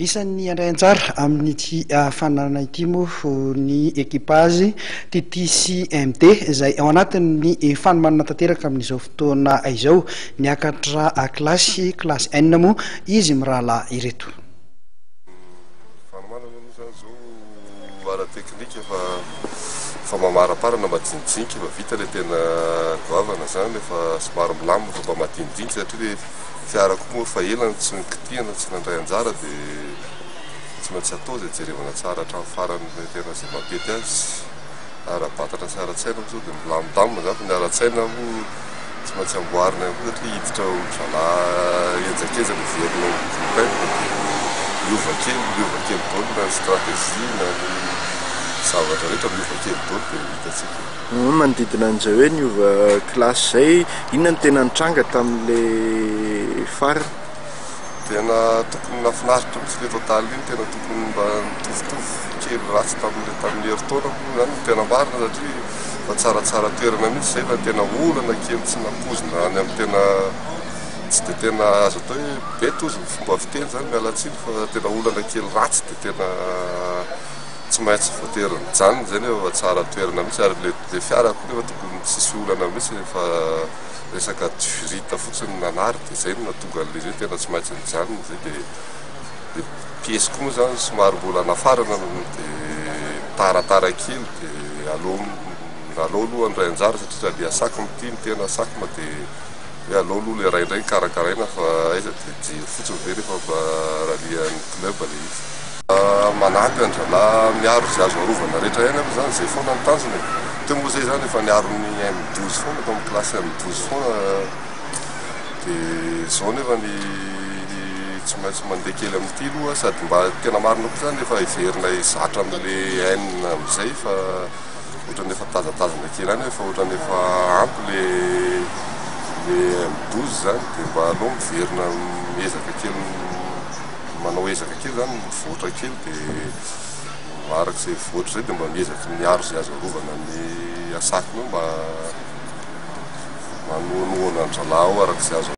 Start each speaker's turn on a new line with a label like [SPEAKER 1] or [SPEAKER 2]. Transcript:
[SPEAKER 1] Isan'ny handray anjara amin'ity faninanana ity moa ny ekipazy TT sy MD izay ao anatin'ny fanomanana tanteraka amin'izao fotoana izao. Niakatra kilasy, classe N moa izy mirahalahy ireto.
[SPEAKER 2] Fanomanana aloha izany izao ara-teknika fa efa mamaraparana madinidinika efa vita ilay tena goavana izany efa somary milamina fa mba madinidinika satria ilay fiara koa moa efa ela no tsy nikitihana tsy nandray anjara dia tsy maintsy atao izay jerevana tsara hatramin'ny farany ilay tena izay mampety azy ara-batana sy ara-tsaina moa izao dia milamindamina izany fa ny ara-tsaina moa Tsy maintsy amboarina ihany koa satria hiditra ao amin'ny zalahy henjakenjana hiverina ao amin'ny groupe M dia miova kely, miova kely daholo na ny stratégie na ny zavatra rehetra miova kely daholo dia ho hitantsika eo.
[SPEAKER 3] Manodidina an'izay hoe niova kilasy izay, inona no tena nitranga tamin'ilay farany?
[SPEAKER 2] Tena tokony nahafinaritra mihitsy ilay total iny, tena tokony mba nitovitovy kely ratsy tamin'ilay tamin'ny herintaona moa izany no tena marina satria fa tsaratsara toerana mihitsy izay fa tena olana kely tsy nampoizina any amin'ny tena tsy dia tena azo atao hoe bête ozy ny fomba fiteny izany miala tsiny fa tena olana kely ratsy dia tena tsy maintsy voatery nijanona izay nefa fa tsara toerana mihitsy ary le le fiara koa nefa tokony tsisy olana mihitsy fa resaka durite fotsiny nanary dia izay no nahatonga an'ilay izy hoe tena tsy maintsy nijanona izay dia le piesy koa moa izany somary mbola nafarana dia taratara kely dia aleo aleo aloha handray anjara satria raha le asakma ity no tena asakma dia hoe aleo aloha le iray indray no karakaraina fa aiza dia jery fotsiny ve rehefa mba rallian'ny club le izy. Manampy an-dralahy miaro izay azo arovana rehetra ihany aloha izany, izay foana ny tanjona e. Teo moa izay izany efa niaro ny M douze foana tao amin'ny classe M douze foana dia izao nefa ny tsy maintsy mandeha kely amin'ity aloha sady mba tena marina koa izany efa heverina hizatra amin'ilay N amin'izay fa ohatran'ny efa tazatazana kely ihany fa ohatran'ny efa ampy le le M douze izany dia mba aleo miverina miezaka kely manao ezaka kely izany mivoatra kely dia araka izay voatra izay dia mba miezaka miaro izay azo arovana ny asakiny eo mba manohanohana an-dralahy ao araka izay azo.